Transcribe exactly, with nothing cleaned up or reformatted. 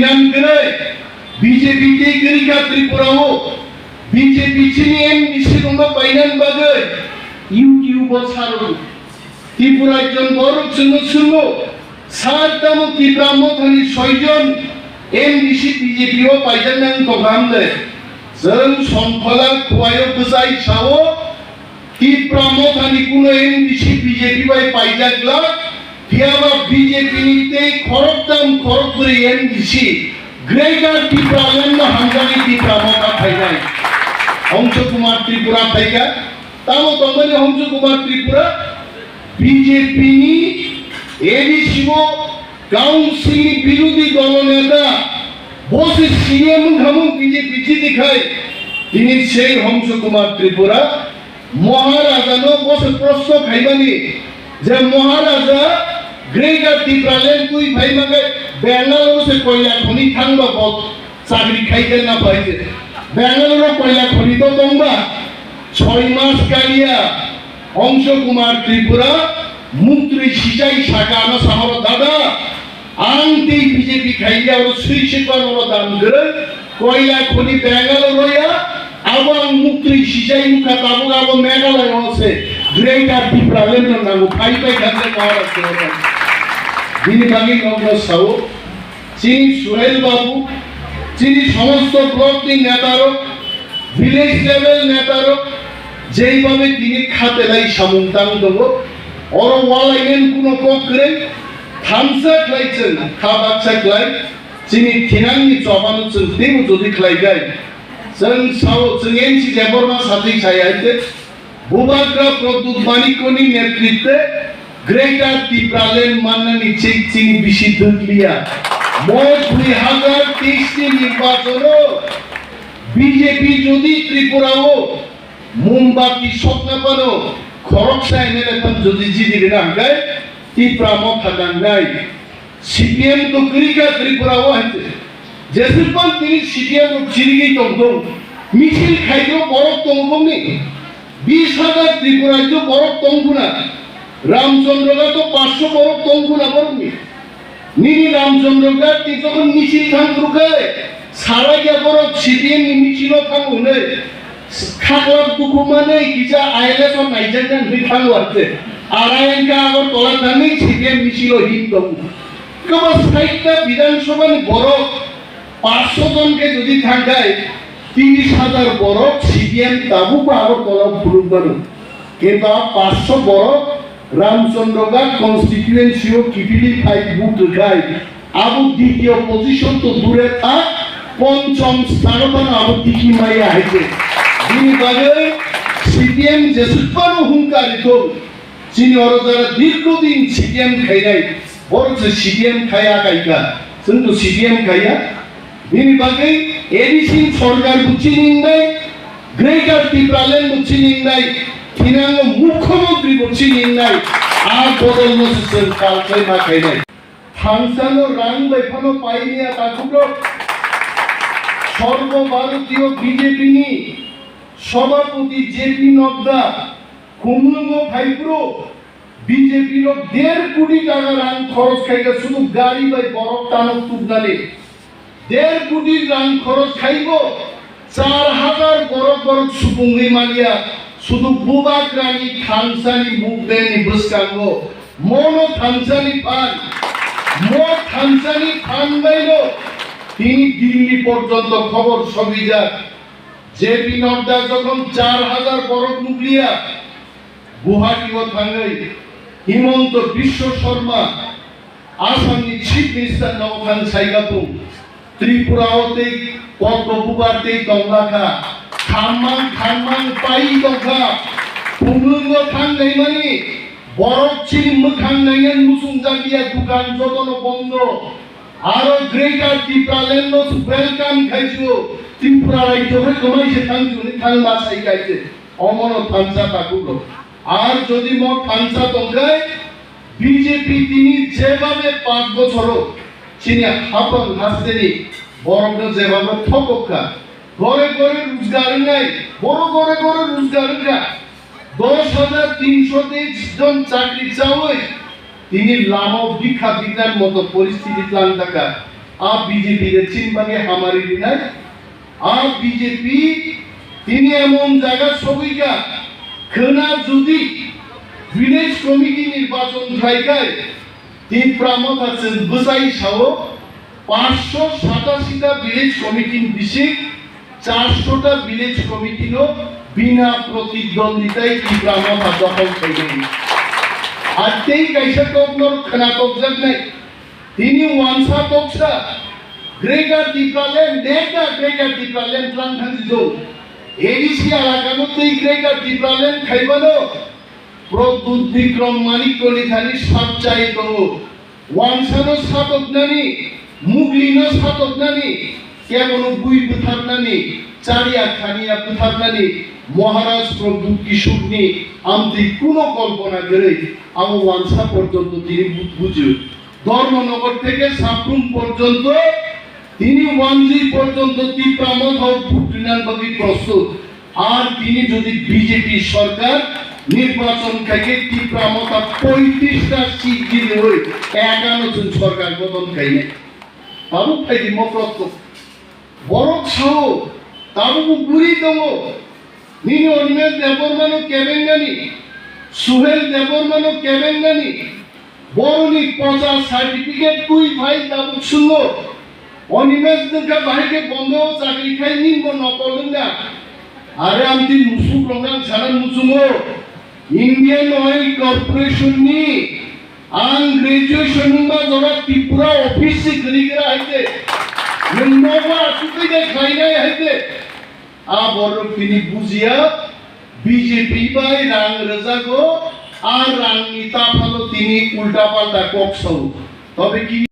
Nang kwrwi B J P tei kwrwi kha Tripura o. B J P chini M D C rokno painani bagwi YouTube o saro. Tripura jon borok chwngno swngno, sar tamo Tipra Mothani soijon M D C B J P o paijaknai wng tongkha hamle? Chwng Songkhola Khuaio bwchai sao, Tipra Mothani kuno M D C B J P bai paijak glak, phiyaba B J P ni tei khoroktham khorokbrwi M D C Greater Tipraland no hamjakni Tipra Motha phainai. Hongso Kumar Tripura phaikha, tamo tongmani Hongso Kumar Tripura B J P ni A D C o council ni birodhi dolo neta, bo se C M wngkha mo B J P jiti khai, tini sei Hongso Kumar Tripura Maharaja no bo se proshno khaimani je Maharaja Greater Tipraland twi phaima khe Bangalore se koila khoni thangba bo chakri khai khe na pai khe. Bangalore o koila khoni to tongba, choi mas kaliya Hongso Kumar Tripura muktri sijai saka ano sahoro dada, ang tei B J P khailiya oro sui sikla noro dan kwrwi, koila khoni Bangalore roya, abo ang muktri sijai mukha tabuk abo Meghalaya o se Greater Tipraland no nango phai pai kha se Maharashtra o. Bini bagwi nokno sao, chini Suhel Babu, chini somosto block ni neta rok, village level neta rok, jeibabe tini khatelai samung tang tongo, oro walainani kuno kok kwrwi, thamsa khlai chwng kha baksa khlai, chini thinangni chobano chwng teibo jodi khlai kai. Chwng sao chwng N C Debbarma satwi sai hai khe, Bubagra Pradyut Manikya ni netritwe Greater Tipraland mannani chik chini bisi dwkliya. Mo dui hazar teis ni nirbachon o B J P jodi Tripura o Mombati sokna phano khoroksa M L A phano jodi jiti rina hwnkhe Tipra Motha nangnai. C P M to kwrwi kha Tripura o hai se. Jeswk phano tini C P M rok chirigwi tong thung. Misil khaigro borok tongo bongni. Bis hazar Tripura to borok tong khuna. Ramchandra ga to paanch sho borok tong khuna borokni. Nini Ramchandra Ghat ni jokhon misil thang phuru khe, sarai ya borok C P M ni misil o thang hwnwi, khaklap dukhu manwi kisa I L S o naijaknai hwnwi thang hwnkhe, arai wngkha Agartala thangwi C P M misil o him tongo. Kwbangma sait ta Bidhan Sabha ni borok paanch sho jon khe jodi thang khai, tris hajar borok C P M tabukbo Agartala o phunuk mano. Kintu a paanch sho borok Ramchandra Ghat constituency o kiphilwi phai vote rwkhai, abo ditiyo position to dure thak, ponchom sthano phano abo tiki maya hai se. Bini bagwi C P M jeswk phano hungkar rwthung, chini oro jara dirgho din C P M khainai, borok se C P M khaiya kaika, chwng to C P M khaiya. Bini bagwi A D C ni sorkar bo chini wngnai, Greater Tipraland bo chini wngnai, thinango mukhyamantri bo chini wngnai, a bodol no se chwng kal khlai ma khainai. Thansa no rang bai phano pai niya takhuk rok. Sarbo Bharatiyo B J P ni Sabhapati J P Nadda Khumlwngo phaiphuru B J P rok der koti taka rang khoros khaikha sudu gari bai borok tano tubnani. Der koti rang khoros khaibo char hajar borok borok supungwi manya sudu Bubagrani thansani movement ni bwskango. Mono thansani phan, mo thansani phan baino tini Dilli porjonto khobor sogwijak. J P Nadda jokhon char hajar borok nukliya, Guwahati o thangwi Himanta Biswa Sarma, Assam ni Chief Minister no thang saikha bung, Tripura o tei Padma Bupar tei tongla kha, thammang thammang pai tongkha, Khumlwngo thang naimani borok chini mwkhang nainani muchung jakya dukan jotono bondo. Aro Greater Tipraland no welcome khaisio, Tripura rajyo khe kwmai se thangju ni thang ma sai kaise, omono thansa takugo. Ar jodi mo thansa tongkhai, B J P tini jebabe panch bochoro chini hapang hasteni borokno jebabe thokok kha, gore gore rojgar wngnai, boro gore gore rojgar wngkha. Dos hajar tinsho teis jon chakri chawi tini lama o bikha bikran moto poristiti tlang taka. A B J P de chin bagwi hamari rinai. A B J P tini emon jaga sogwikha, khwna jodi village committee nirbachon khlaikhai, Tipra Motha chwng bwsai sao, paanch sho satashi ta village committee ni bising, char sho ta village committee no bina protidwonditai Tipra Motha dokhol khainai. Ar tei kaisa kokno khwna tokjaknai. Tini wansa toksa, Greater Tipraland, neta Greater Tipraland tlang thang jidong. A D C alakano tei Greater Tipraland khaibano Pradyut Bikram Manikya ni thani sap chai tongo. Wansano satoknani, Muglino satoknani, kebono bui butharnani, chariya khaniya butharnani, Maharaj Pradyut Kishore ni amtwi kuno kolpona kwrwi, abo wansa porjonto tini bu-, bujio. Dharmanagar theke Saprum porjonto, tini Wanjwi porjonto Tipra Motha o vote rinani bagwi prostut. Ar tini jodi B J P sorkar nirbachon khaikhe Tipra Motha poitris ta seat jiniwi ekano chwng sorkar gothon khainai. Tabuk phaidi mokrok to. Borok sao, tabuk buri tongo. Nini Animesh Debbarma no kebengnani, Suhel Debbarma no kebengnani, boroni pocha certificate twi phai tabuk sungo. Animesh nwngkha bahai khe Bombay o chakri khai nini bo nokol wngkha. Are amtwi musuk rok ang sana muchungo. Indian Oil Corporation ni ang graduation wngma jora Tripura office se kwrwi gra hai khe. Nwng nogo asugwi de khlainai hai khe. A borok tini bujiya, B J P bai rang rwjago, a rangni taphalo tini ulta palta kok sao. Tobe ki